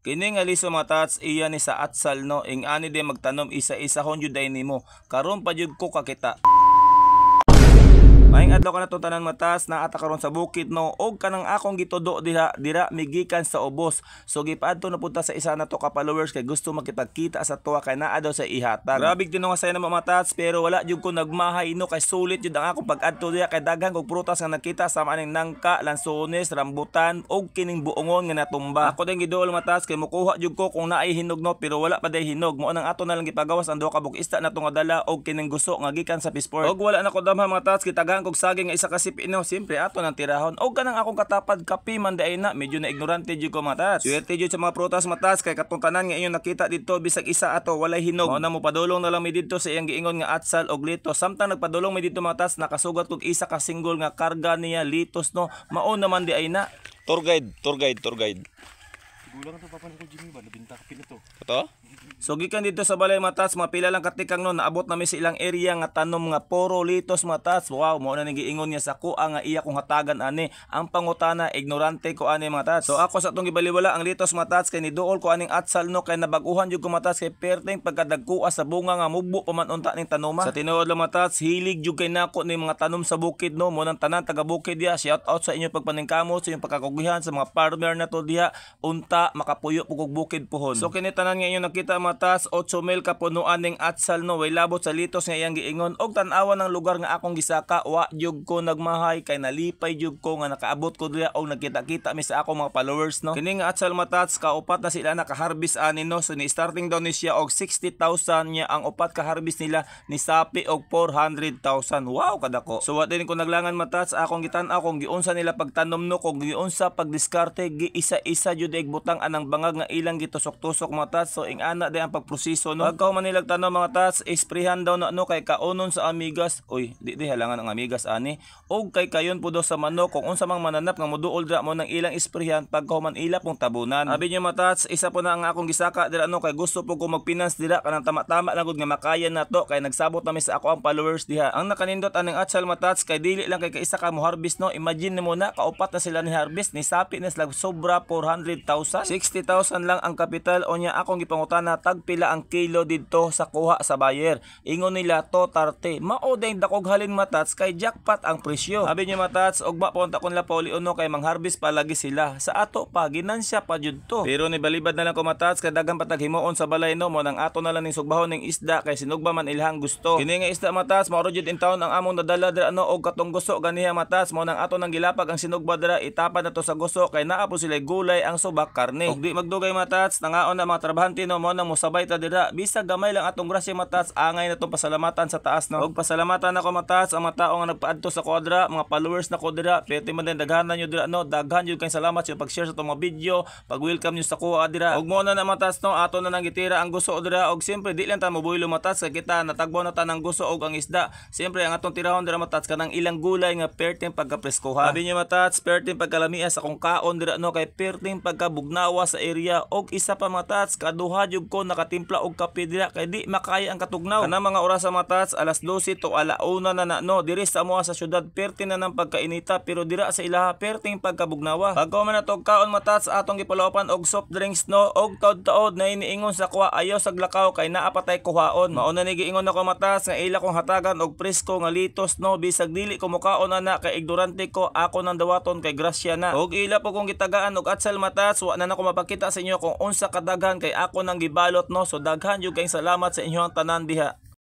Kini nga liso, mga tats, iya ni sa atsal, no. Ing ani di magtanom, isa-isahon jud ay nimo. Karon pa jud ko kakita. Maayong adlaw kanatong tanan, mga tats, naa ta karon sa bukid, no, og kanang akong gitudo diha dira migikan sa ubos. So gipaadto na punta sa isa na to ka followers kay gusto makipagkita sa tuwa kay naa daw sa ihatag. Grabe tinong saya na, mga tats, pero wala jud ko nagmahay, no, kay sulit jud ang akong pag-adto diha kay daghan kog prutas nga nakita sama aning nangka, lansones, rambutan og kining buongon nga natumba. Ako din giduol, mga tats, kay mukuha jud ko kung naay hinog, no, pero wala pa day hinog. Mao nang ato na lang gipagawas ang duha ka buok isda na to nga dala og kining guso nga gikan sa Pisport. Og wala na ko damha, mga tats, gitagaan kog saging nga isa ka sipi, no. Siyempre ato nang tirahon. Og kanang akong katapad, kape man diay na, medyo na ignorante jud ko, mga tats. Swerte jud sa mga prutas, mga tats, kay katong tanan nga inyong nakita didto bisag isa ato walay hinog. Mao na mopadulong na lang mi didto sa iyang giingon nga atsal og litos. Samtang nagpadulong mi didto, mga tats, nakasugat kog isa ka single nga karga niya litos, no. Mao naman di ay na. Tour guide, tour guide, tour guide. Gulang to papa ko Jimmy ba nabinta ka pina to. Ito? So gikan dito sa balay, mga tats, mga pila lang katikang, no, naabot nami sa ilang area nga tanom nga puro litos, mga tats. Wow, mao na ning giingon niya sa kuha nga iya kong hatagan ani. Ang pangutana, ignorante ko ani, mga tats. So ako sa atong gibaliwala ang litos, mga tats, kay niduol ko aning atsal, no, kay nabaguhan jud ko, mga tats, kay perteng pagkadagkua sa bunga nga mugbo pa man unta ning tanoma. Sa tinuod lang, mga tats, hilig jud kay nako ning mga tanom sa bukid, no. Mo nang tanan taga bukid diha, shout out sa inyong pagpaningkamot, sa inyong pagkakugihan sa mga farmer na to diha, unta makapuyo pug og bukid pohon. So kini tanan nga inyong nakita, mga tats, 8 mil kapunuan ning atsal, no, way labot sa litos nga iyang giingon. Og tan-awa ng lugar nga akong gisaka, wa jud ko nagmahay kay nalipay jud ko nga nakaabot ko diha og nagkita-kita mi sa akong mga followers, no. Kini nga atsal, mga tats, kaupat na sila nakaharvest ani, no. So ni starting daw ni siya og 60,000 niya ang upat ka harvest nila ni sapi og 400,000. Wow, kadako. So wa din ko naglangan, mga tats, akong gitan-aw kung giunsa nila pagtanom, no, kung giunsa pagdiskarte, giisa-isa jud ig butang anang bangag nga ilang gitusok-tusok, mga tats. So ing-ana di ang pagproseso, no. Pagka man nilag tanom, mga tats, isprehan daw na, no, kay kaunon sa amigas. Uy, di di halangan ang amigas ani. Og kay kayon po daw sa manok kung unsa mang mananap nga moduol dira mo nang ilang isprehan pagka man ila pong tabunan. Abi niyo, mga tats, isa po na ang akong gisaka dira, no, kay gusto po ko magfinance dira kanang tama-tama lang gud nga makaya na to kay nagsabot nami sa ako ang followers diha. Ang nakanindot aning atsal, mga tats, kay dili lang kay kaisa ka mo harvest, no. Imagine nimo na kaupat na sila ni harvest ni sapi na sila sobra 400,000. 60,000 lang ang kapital o niya akong gipangutana tagpila ang kilo didto sa kuha sa buyer. Ingon nila 230. Mao din dakog halin, mga tats, kay jackpot ang presyo. Sabi niyo, mga tats, ugma pa unta kon la pauli uno kay mangharvest pa lagi sila. Sa ato pa ginansya pa jud to. Pero nibalibad na lang ko, mga tats, kay daghan patag himuon sa balay, no, mo nang ato na lang ning sugbahon ning isda kay sinugba man ilahang gusto. Kini nga isda, mga tats, mao jud in town ang among nadala dira, no, og katong guso ganiha, mga tats, mo nang ato nang gilapag ang sinugba dira, itapad na to sa guso kay naa po sila gulay, ang subak karne. Og di magdugay, mga tats, nangaon na mga trabahante, no, mo nang mosabay ta dira. Bisag gamay lang atong grasya, mga tats, angay na tong pasalamatan sa taas, no. Og pasalamatan ako, mga tats, ang mga tao nga nagpaadto sa kuadra, mga followers na ko dira, pwede man din daghanan nyo dira, no. Daghan jud kay salamat sa pag-share sa atong mga video, pag-welcome nyo sa kuha dira. Og mo na na, mga tats, no, ato na nang gitira ang guso dira og siyempre di lang ta mobuelo, mga tats, kay kita natagbaw na ta ng guso og ang isda. Siyempre ang atong tirahon dira, mga tats, kanang ilang gulay nga perteng pagkapreskoha. Sabi niyo, mga tats, perteng pagkalamia sa akong kaon dira, no, kay perteng pagkabugnawa sa area. Og isa pa, mga tats, kaduha jud ko nakatimpla og kape dira kay di makaya ang katugnaw. Kanang mga oras sa mga tats, alas 12 to alauna na na, no. Diri sa amoa sa syudad perti na ng pagkainita pero dira sa ilaha perting pagkabugnawa. Pagka man natog kaon, mga tats, atong gipaloopan og soft drinks, no, og taod-taod na iniingon sa kuha ayaw sa glakaw kay naa pa tay kuhaon. Mao na ni giingon ako, mga tats, nga ila kong hatagan og presko nga litos, no, bisag dili ko mukaon ana kay ignorante ko, ako nang dawaton kay grasya na. Og ila po kong gitagaan og atsal, mga tats, wa na nako mapakita sa inyo kung unsa kadaghan kay ako nang gibalot, no. So daghan jud kayong salamat sa inyong tanan diha.